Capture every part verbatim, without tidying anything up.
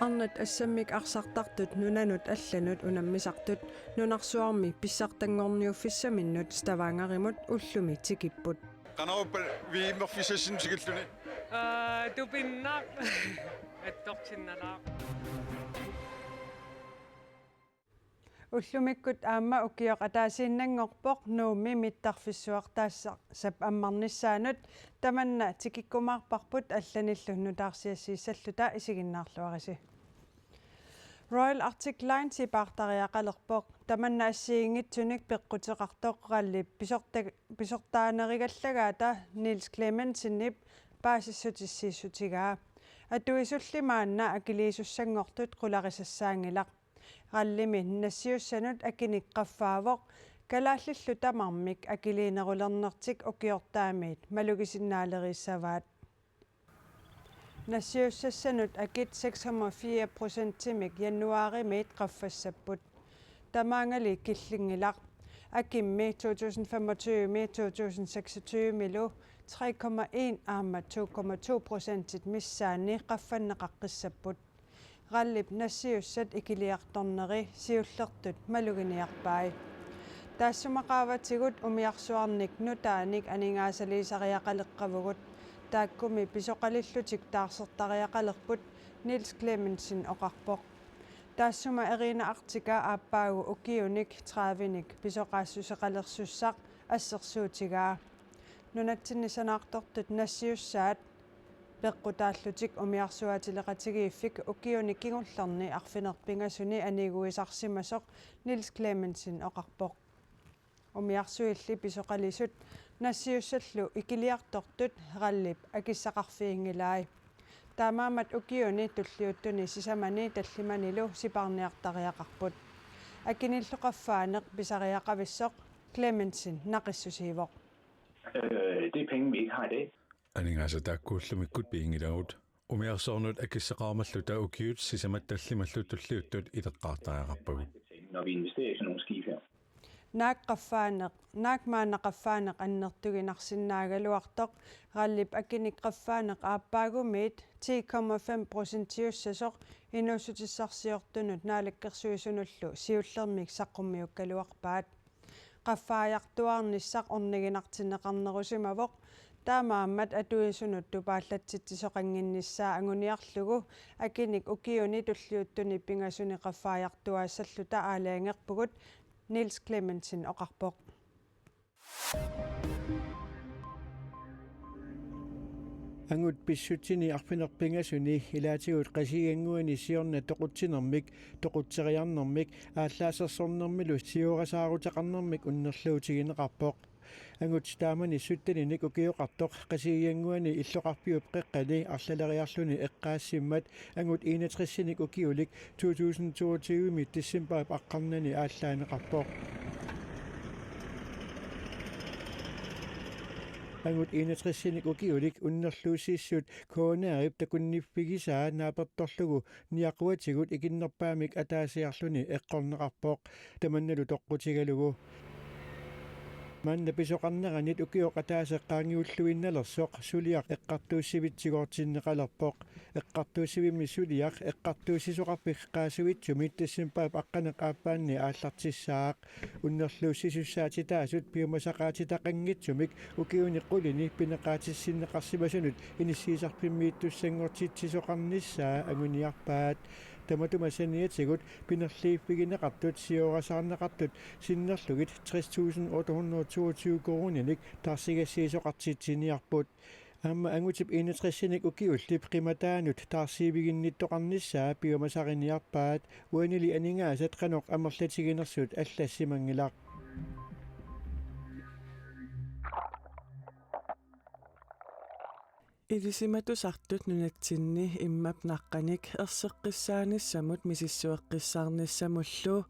Arnat assammik arsartartut nunanut allanut unammisartut nunarsuarmi pissartanngorniuffissaminnut Stavangerimut ullumi tikipput. Qanoq V M-erfissassinnut tikilluni? Aa, tupinnaq. Attortinnalaaq. Ullumikkut aamma ukioq ataasiinnanngorpoq Nuummi mittarfissuartaassap ammarnissaanut, tamanna tikikkumaarparput allanillu nutaarsiassiissalluta, isiginnaarluarisi. Royal Arctic Line sipaartariaqalerpoq, tamanna assigiinngitsunik peqquteqartoq RAL-ip pisorta-, pisortaanerigallagaata Niels Clemmensenip paasissutissiissutigaa. Atuisulli maanna akiliisussanngortut qularisassaanngilaq. RAL-imi nassiussanut akinik qaffaavoq, kalaallillu tamarmik akiliinerulernertik ukiortaamiit malugisinnaaleriissavaat. Nassiussassanut akit seks komma fire procentimik januaarimiit qaffassapput. Tamaangali killinngilaq. Akimmi to tusind femogtyve-mi to tusind seksogtyve-milu tre komma en aamma to komma to procentit missaanni qaffanneqaqqissapput. RAL-ip nassiussat ikiliartorneri siullertut maluginiarpai. Taassuma qaavatigut umiarsuarnik nutaanik aningaasaliisariaqaleqqavugut, taakkumi pisoqalillutik taarsertariaqalerput, Niels Clemmensen oqarpoq. Taassuma Arena Arctica aappaagu ukiunik tredivenik pisoqaassuseqalersussaq assersuutigaa. Nunatsinni sanaartortut nassiussaat peqqutaallutik umiarsuaatileqatigiiffik ukiuni kingullerni arfineq-pingasuni aniguisarsimasoq, Niels Clemmensen oqarpoq. Umiarsuilli pisoqalisut nassiussallu ikiliartortut RAL-ip akissaqarfiginngilai. Taamaammat ukiuni tulliuttuni sisamani tallimanilu sipaarniartariaqarput. Akinillu qaffaaneq pisariaqavissoq, Clemmensen naqissusiivoq. Øh, det er penge, vi ikke har i dag. Aningaasat taakku ullumikkut piginngilagut. Umiarsuarnut akissaqarumalluta ukiut sisamat tallimallu tulliuttut ileqqaartariaqarpagut. Når vi investerer i sådan nogle skibe her. Naak qaffaaneq, naak maanna qaffaaneq annertuginarsinnaagaluartoq, RAL-ip akinik qaffaaneq aappaagumiit ti komma fem procentiussasoq inuussutissarsiortunut naalakkersuisunullu siullermik saqqummiukkaluarpaat. Qaffaajartuaarnissaq orniginartinneqarnerusimavoq, taamaammat atuisunut tupaallatsitsisoqannginnissaa anguniarlugu akinik ukiuni tulliuttuni pingasuni qaffaajartuaassalluta aalajangerpugut, Niels Clemmensen oqarpoq. Angut pissutsini arfineq-pingasuni ilaatigut Qasigiannguani siorna toqutsinermik, toqutseriarnermik aallaasersornermilu sioorasaarutaqarnermik unnerluutigineqarpoq. Angut taamani sytteninik ukioqartoq Qasigiannguani illoqarfiup qeqqani arlaleriarluni eqqaassimmat angut enogtresinik ukiulik to tusind toogtyve-mi decembarip aqqarnani aallaaneqarpoq. Angut enogtresinik ukiulik unnerluussissut K N R-ip takunniffigisaa naapertorlugu niaquatigut ikinnerpaamik ataasiarluni eqqorneqarpoq, tamannalu toqqutigalugu. Manna pisoqarneranit ukioq ataaseq qaangiulluinnalersoq suliaq eqqartuussivitsigoortinneqalerpoq. Eqqartuussivimmi suliaq eqqartuussisoqarfik qaasuitsumit decembarip aqqaneq-aappaanni aallartissaaq. Unnerluussisussaatitaasut piumasaqaatitaqanngitsumik ukiuni qulini pineqaatissinneqarsimasunut inissiisarfimmiittussanngortitsisoqarnissaa anguniarpaat. Tamatuma saniatigut pinerliiffigineqartut sioorasaarneqartut sinnerlugit tres tusind otte hundrede og toogtyve koruuninik taarsigassiisoqartitsiniarput. Aamma angutip enogtresinik ukiullip qimataanut taarsiiviginnittoqarnissaa piumasariniarpaat, uanili aningaasat qanoq amerlatiginersut allassimanngilaq. Ilisimatusartut nunatsinni immap naqqanik erseqqissaanissamut misissueqqissaarnissamullu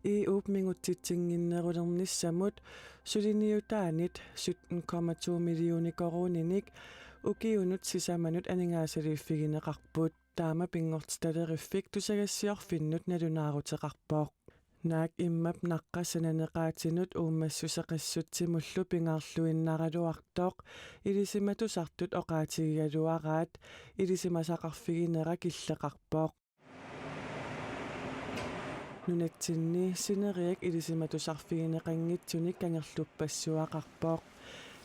E U-p mingutsitsinnginnerulernissamut suliniutaanit sytten komma to millioner koruuninik ukiunut sisamanut aningaasaliiffigineqarput. Taama pinngortitaleriffik tusagassiorfinnut nalunaaruteqarpoq. Naak immap naqqap sananeqaatinut uummassuseqassutsimullu pingaarluinnaraluartoq ilisimatusartut oqaatigigaluaraat ilisimasaqarfiginera killeqarpoq. Nunatsinni sineriak ilisimatusarfigineqanngitsunik kangerluppassuaqarpoq.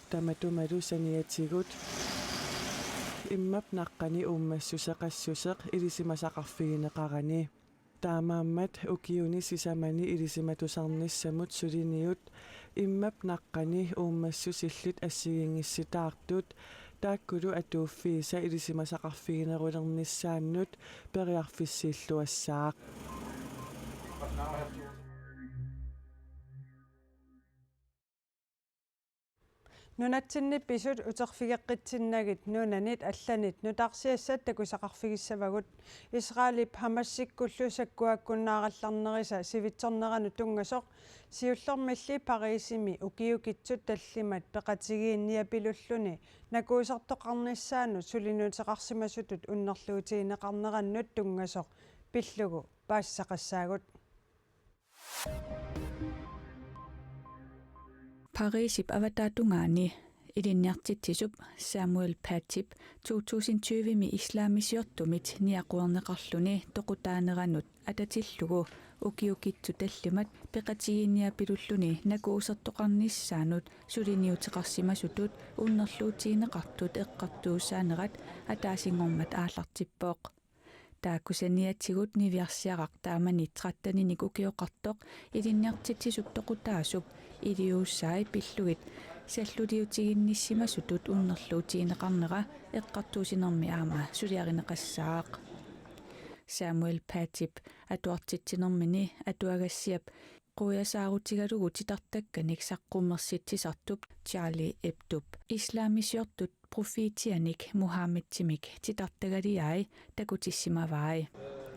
Tamatumalu saniatigut immap naqqani uummassuseqassuseq ilisimasaqarfigineqarani. Taamaammat ukiuni sisamani ilisimatusarnissamut suliniut immap naqqani uummassusillit assigiinngissitaartut taakkulu atuuffiisa ilisimasaqarfiginerulernissaannut periarfissiilluassaaq. Nunatsinni pisut uterfigeqqitsinnagit nunanit allanit nutaarsiassat takusaqarfigissavagut. Israelip Hamassikkullu sakkuakkunnaarallarnerisa sivitsorneranut tunngasoq siullermilli Parisimi ukiukitsut tallimat peqatigiinniapilulluni nakuusertoqarnissaanut suliniuteqarsimasutut unnerluutigineqarnerannut tunngasoq pillugu paasisaqassaagut. Parisip avataatungaani ilinniartitsisup Samuel Patip to tusind tyve-mi islamisiortumit niaquerneqarluni toqutaaneranut atatillugu ukiukitsut tallimat peqatigiinniapilulluni nakuusertoqarnissaanut suliniuteqarsimasutut unnerluutigineqartut eqqartuussaanerat ataasinngormat aallartippoq. Taakku saniatigut niviarsiaraq taamani tretteninik ukioqartoq ilinniartitsisup toqutaasup iliuusai pillugit salluliutiginnissimasutut unnerluutigineqarnera eqqartuussinermi aamma suliarineqassaaq. Samuel Patip atuartitsinermini atuagassiap quiasaarutigalugu titartakkanik saqqummersitsisartup Charlie Hebdop islamisiortut profeetianik Muhammedimik titartagaliai takutissimavai.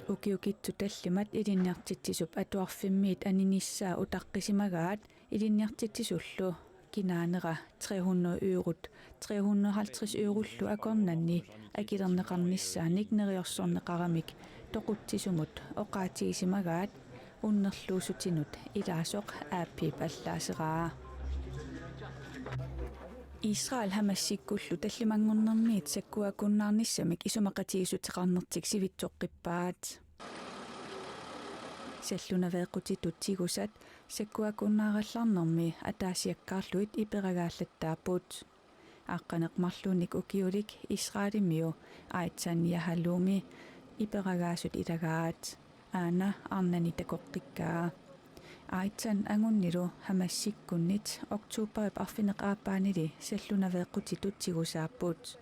Ukiukitsut tallimat ilinniartitsisup atuarfimmiit aninissaa utaqqisimagaat ilinniartitsisullu kinaanera tre hundrede eurot, tre hundrede halvtreds eurollu akornanni akilerneqarnissaanik neriorsorneqaramik toqutsisumut oqaatigisimagaat unnerluussutinut ilaasoq A P-p allaaseraa. Israel Hamassikkullu tallimanngornermiit sakkuakkunnaarnissamik isumaqatigiissuteqarnertik sivitsoqqippaat. Sallunaveeqqutitut tigusat sakkuakkunnaarallarnermi ataasiakkaarlugit iperagaallattaapput. Aqqaneq-marlunnik ukiulik Israelimiu Aitan Yahalumi iperagaasut ilagaat. Aana arnani takoqqikkaa. Aitan angunnilu Hamassikkunnit oktoberip arfineq-aappaanili sallunaveeqqutitut tigusaapput.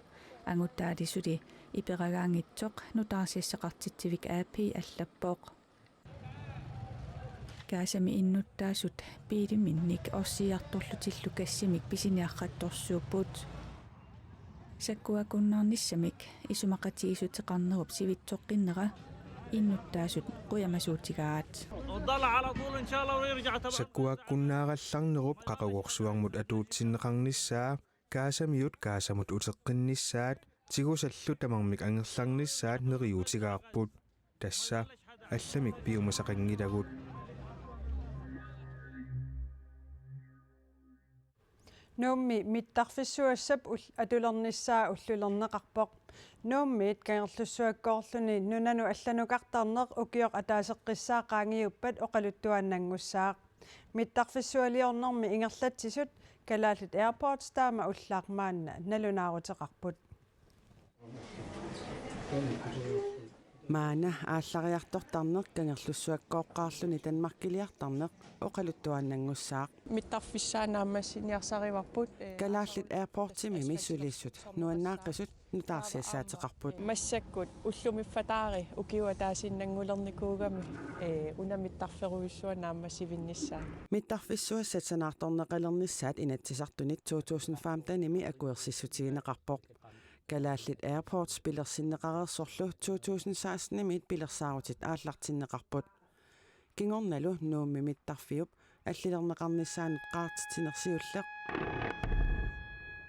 Angutaali suli iperagaanngitsoq nutaarsiassaqartitsivik A P allappoq. Gazami innuttaasut biiliminnik orsiiartorlutillu gassimik pisiniartorsuupput. Sakkuakkunnaarnissamik isumaqatigiissuteqarnerup sivitsoqqinnera innuttaasut qujamasuutigaat. Sakkuakkunnaarallarnerup qaqugorsuarmut atuutsinneqarnissaa, Gazamiut Gazamut uteqqinnissaat, tigusallu tamarmik angerlarnissaat neriuutigaarput. Tassa allamik piumasaqanngilagut. Nuummi mittarfissuassap ul-, atulernissaa ullulerneqarpoq. Nuummiit Kangerlussuakkoorluni nunanut allanukartarneq ukioq ataaseqqissaaq qaangiuppat oqaluttuaannanngussaaq. Mittarfissualiornermi ingerlatsisut Kalaallit Airports taama ullaaq maanna nalunaaruteqarput. Maanna aallariartortarneq Kangerlussuakkooqqaarluni Danmarkiliartarneq oqaluttuaannanngussaaq. Mittarfissaa naammassiniarsarivarput. Kalaallit Airportsimi missulissut nuannaaqisut nutaarsiassaateqarput. Massakkut ullumiffataari ukiup ataasiinnanngulernikuugami, ee, una mittarferujussuaq naammassivinnissaa. Mittarfissuassat sanaartorneqalernissaat Inatsisartunit to tusind femtenimi akuersissutigineqarpoq. Kalaallit Airports pilersinneqareersorlu to tusind sekstenimiit pilersaarutit aallartinneqarput. Kingornalu Nuummi mittarfiup allilerneqarnissaanut qaartitsineq siulleq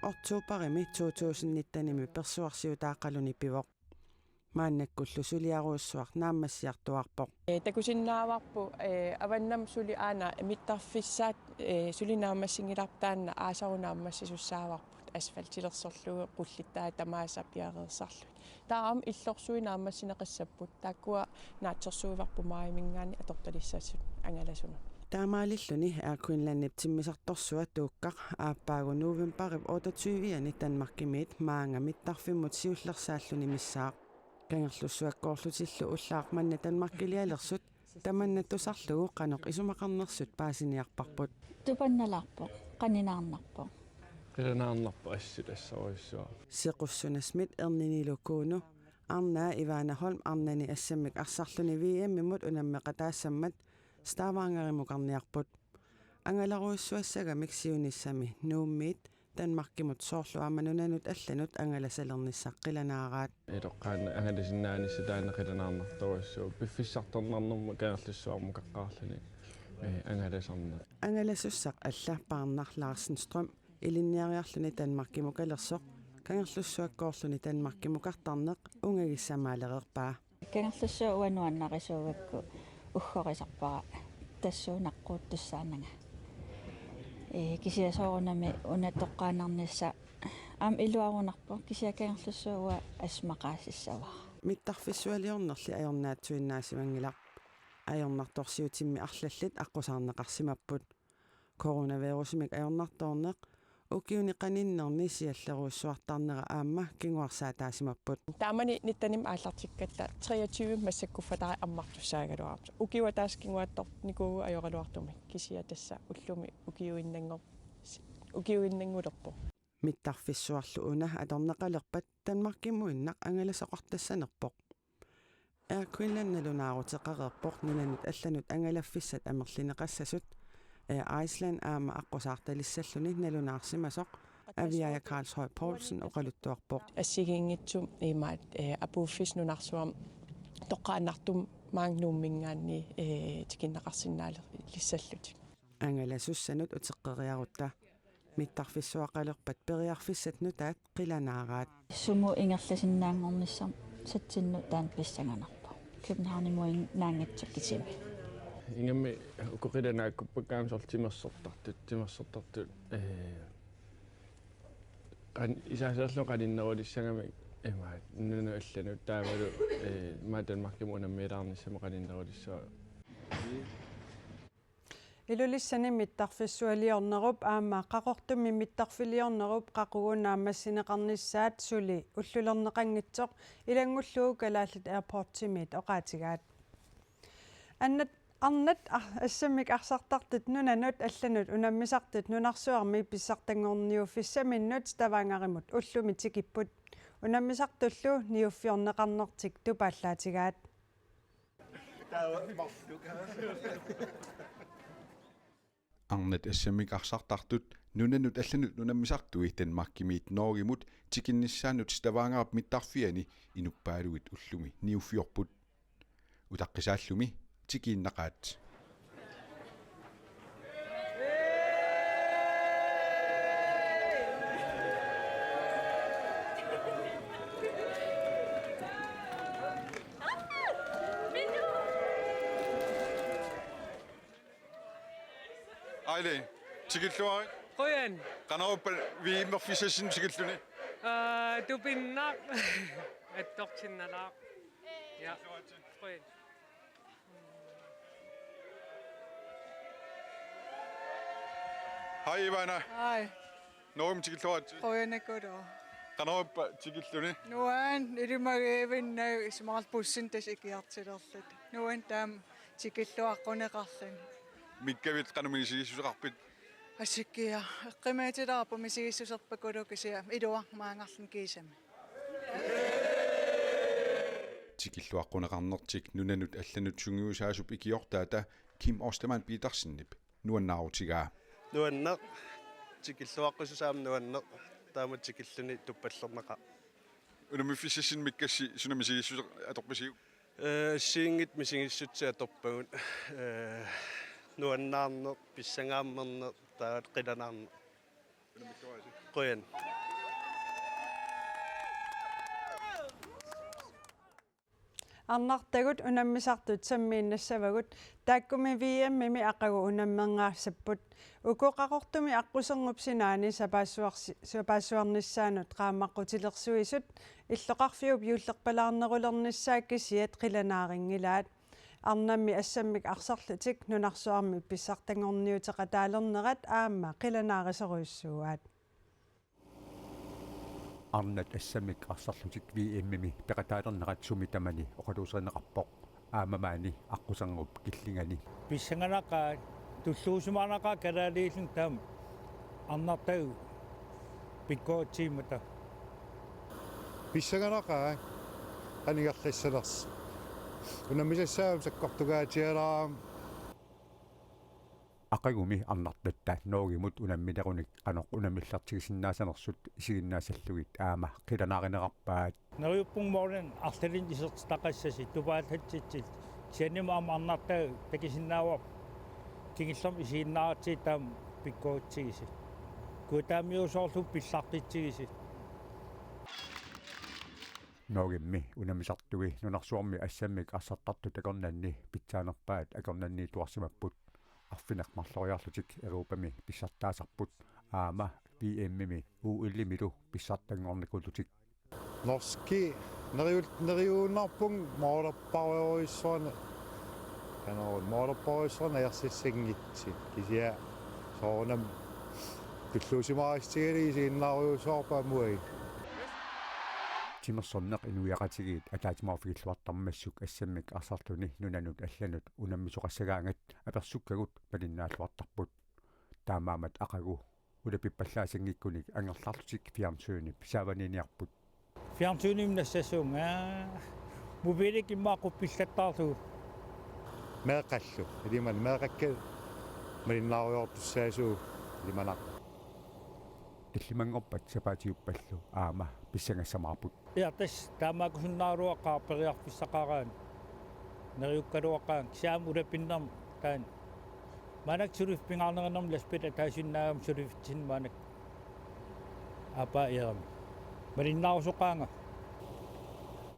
oktoberimi to tusind nittenimi persuarsiutaaqaluni pivoq. Maannakkullu suliarujussuaq naammassiartuaarpoq. Ee, takusinnaavarput, ee, avannamut suli aana mittarfissaat, ee, suli naammassinngilarput, taanna aasaru naammassisussaavarput asfaltilersorlugu qullittaat tamaasa piareersarlugit. Taava aamma illorsuit naammassineqassapput, taakkua naatsorsuivarput maajimiinngaanniit atortalissasut angalasunut. Taamaalilluni Air Greenlandip timmisartorsua Tuukkaq aappaagu novembarip otteogtyve-ani Danmarkimiit maanga mittarfimmut siullersaalluni missaaq. Kangerlussuakkoorlutillu ullaaq manna Danmarkilialersut tamanna tusarlugu qanoq isumaqarnersut paasiniarparput. Tupannalaarpoq, qaninaarnarpoq. Qilanaarnarpoq, assut assorujussuaq. Sequssunasmit erninilu Kuno, arnaa Ivana Holm arnani assammik arsarluni V M-imut unammeqataassammat Stavangerimukarniarput. Angalarujussuassagamik siunissami Nuummiit Danmarkimut soorlu aamma nunanut allanut angalasalernissaq qilanaaraat. Eroqqaanna angalasinnaanissaq taanna qilanaarnartorujussuuvoq, piffissartornarnermut Kangerlussuarmukaqqaarluni, ee, angalasarneq. Angalasussaq alla Parnar Larsen Strøm ilinniariarluni Danmarkimukalersoq Kangerlussuakkoorluni Danmarkimukartarneq ungagissamaalereerpaa. Kangerlussuaq uanga nuannarisuugakku uggorisarpara tassuunaqquuttussaananga. Ee, kisianni soorunami una toqqaannarnissaq aamma iluarunarpoq, kisianni Kangerlussuaq uanga assut maqaasissavara. Mittarfissualiornerli ajornaatsuinnaasimanngilaq. Ajornartorsiutimmi arlallit aqqusaarneqarsimapput. Coronavirusimik ajornartoorneq ukiuni qaninnerni siallerujussuartarnera aamma kinguarsaataasimapput. Taamani nittenimi aallartikkatta treogtyve massakkut kuffatari ammartussaagaluarput. Ukioq ataaseq kinguaattornikuuvoq ajoraluartumik, kisianni tassa ullumi ukiuinnanngor-, ukiuinnanngulerpoq. Mittarfissuarlu una atorneqalerpat Danmarkimuinnaq angalasoqartassanerpoq. Air Greenland nalunaaruteqareerpoq nunanut allanut angalaffissat amerlineqassasut, Air Iceland aamma aqqusaartalissalluni nalunaarsimasoq Aviaja Karlshøj Poulsen oqaluttuarpoq. Assigiinngitsut imaat, ee, apuuffissat nunarsuarmi toqqaannartumik maanga Nuumminngaanniit, ee, tikinneqarsinnaalissallutik. Angalasussanut uteqqeriarutta. Mittarfissuaqalerpat periarfissat nutaat qilanaaraat. Sumut ingerlasinnaanngornissamut satsinnut taanna pissanganarpoq. Københavnimuinnaanngitsoq kisimi. Ingammik uku qilanaakkuppakka aamma soorlu timersortartut, timersortartut, ee, qan-, isaaserlu qaninnerulissagamik imaat nunanut allanut taavalu, ee, imaat Danmarkimut unammilaarnissamut qaninnerulissaaq. Ilulissani mittarfissualiornerup aamma Qaqortumi mittarfiliornerup qaqugu naammassineqarnissaat suli ullulerneqanngitsoq ilanngullugu Kalaallit Airportsimiit oqaatigaat. Annat, arnat ar-, assammik arsartartut nunanut allanut unammisartut nunarsuarmi pissartanngorniuffissaminnut Stavangerimut ullumi tikipput. Unammisartullu niuffiorneqarnertik tupaallaatigaat. Arnat assammik arsartartut nunanut allanut unammisartui Danmarkimiit Norgemut tikinnissaannut Stavangerip mittarfiani inuppaalugit ullumi niuffiorput. Utaqqisaallumi tikiinnaqaat. Aili, tikilluarit. Qujan. Qanoruppat V M-erfissassinnut tikilluni? Aa, tupinnaq. Attortinnalaaq. Ja. Qujan. Hej, Ivana. Hej. Norgemut tikilluaritsi. Qujanaqulu. Qanoruppat tikilluni? Nuann', ilimagivinnagu, isumaqarpunga bussinut tassa ikiartulerluta. Nuann' taama tikilluaqquneqarluni. Mikkavit qanoq misigissuseqarpit? Asikkia, eqqumiitilaarpoq misigissuserpakuluuvoq kisianni iluarmanngilarluni kiisami. Tikilluaqquneqarnertik nunanut allanut sungiusaasup ikiortaata Kim Ostermann Petersenip nuannaarutigaa. Nuanneq, tikilluaqqusussaammik nuanneq, taama tikilluni tuppallernaqaaq. Unammiffissassinnut mikkassi suna misigissuseq atorpisiuk? Ee, assigiinngitsut misigissutsit atorpagut. Ee, nuannaarneq, pissangaammerneq, taava qilanaarneq. Qujan. Arnartagut unammisartut sammiinnassavagut, taakkumi V M-imi aqagu unammernaassapput. Uku Qaqortumi aqqusernup sinaani sapaassuarsi-, sapaassuarnissaanut qaammaqqutilersuisut illoqarfiup juullerpalaarnerulernissaa kisiat qilanaarinngilaat. Arnammi assammik arsarlutik nunarsuarmi pissartanngorniuteqataalernerat aamma qilanaarisorujussuuaat. Arnat assammik arsarlutik V M-imi peqataalernerat sumi tamani oqaluuserineqarpoq, aamma maani aqqusernup killingani. Pissanganaqaaq, tulluusimaarnaqaaq kalaaliilluni taama arnartagut pikkoritsigimmat. Pissanganaqaaq, aningerlassanersoq. Unammisassaammat sakkortungaatsialaarami. Aqagumi arnartatta Norgemut unamminerunik qanoq unammillertigisinnaasanersut isiginnaassallugit aamma qilanaarinerarpaat. Neriuppunga målini arlalinnik isertitaqassasi tupaallatsitsillugu. Kisiannimi aamma arnartagut takusinnaavarput kingullermik isiginnaaratsigit taama pikkoritsigisi. Kuataamiusoorlu pillartitsigisi. Norgemi unammisartui nunarsuarmi assammik arsartartut akornanni pitsaanerpaat akornanniittuarsimapput. Arfineq-marloriarlutik Europami pissartaasarput aamma V M-imi O L-imilu pissartanngornikuullutik. Norski neriul-, neriuunnarpunga målerparujussuarnik. Kanarut målerparujussuarnik ajorsissanngitsoq. Kisianni soorunami tulluusimaarissutigalugu isiginnaarujussuarput amuai. Timersorneq inuiaqatigiit ataatsimoorfigilluartarmassuk assammik arsarluni nunanut allanut unammisoqassagaangat apersukkagut malinnaalluartarput. Taamaammat aqagu ulapippallaasanngikkunik angerlarlutik fjernsynip saavaniiniarput. Fjernsynimi nassassuunga. Mobilikka immaqa quppillattaarlugu. Meeqqallu. Iliman meeqqakka malinnaarujoortussaasugut ilimanaq. Tallimanngorpat sapaatiuppallu aamma pissangassamaarput. Ja, tassa taamaakkusunnaaraluaqaaq periarfissaqaraanni. Neriukkaluaqaanga kisianni ulapinnermi taanna. Maannakkut suliffik pingaarnerinermi lastbil ataasinnaagami suliffitsinnut maannakkut aappaa eqqaammat. Malinnaarusoqaanga.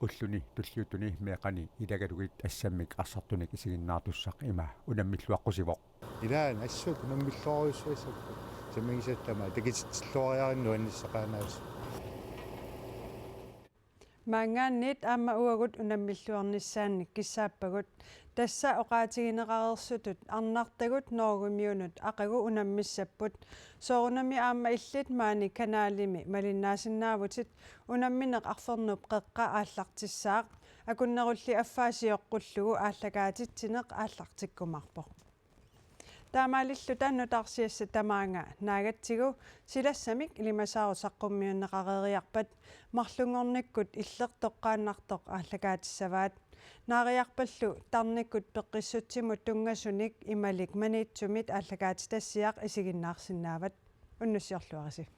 Ulluni tulliuttuni meeqqani ilagalugit assammik arsartunik isiginnaartussaq ima unammilluaqqusivoq. Ilaanni assut unammilluarujussuassapput. Sammigisatta tamaat takutitsilluariarluni nuannissaqaannaasoq. Maanngaanniit aamma uagut unammilluarnissaannik kissaappagut. Tassa oqaatigineqareersutut arnartagut Norgemiunut aqagu unammissapput. Soorunami aamma illit maani kanalimi malinnaasinnaavutit. Unammineq arfernup qeqqa aallartissaaq. Akunnerulli affaa sioqqullugu aallakaatitsineq aallartikkumaarpoq. Taamaalilluta nutaarsiassat tamaanga naagatsigu silassamik ilimasaarut saqqummiunneqareeriarpat marlunngornikkut illeq toqqaannartoq aallakaatissavaat. Naariarpallu tarnikkut peqqissutsimut tunngasunik imalik Maniitsumit aallakaatitassiaq isiginnaarsinnaavat. Unnussiorluarisi.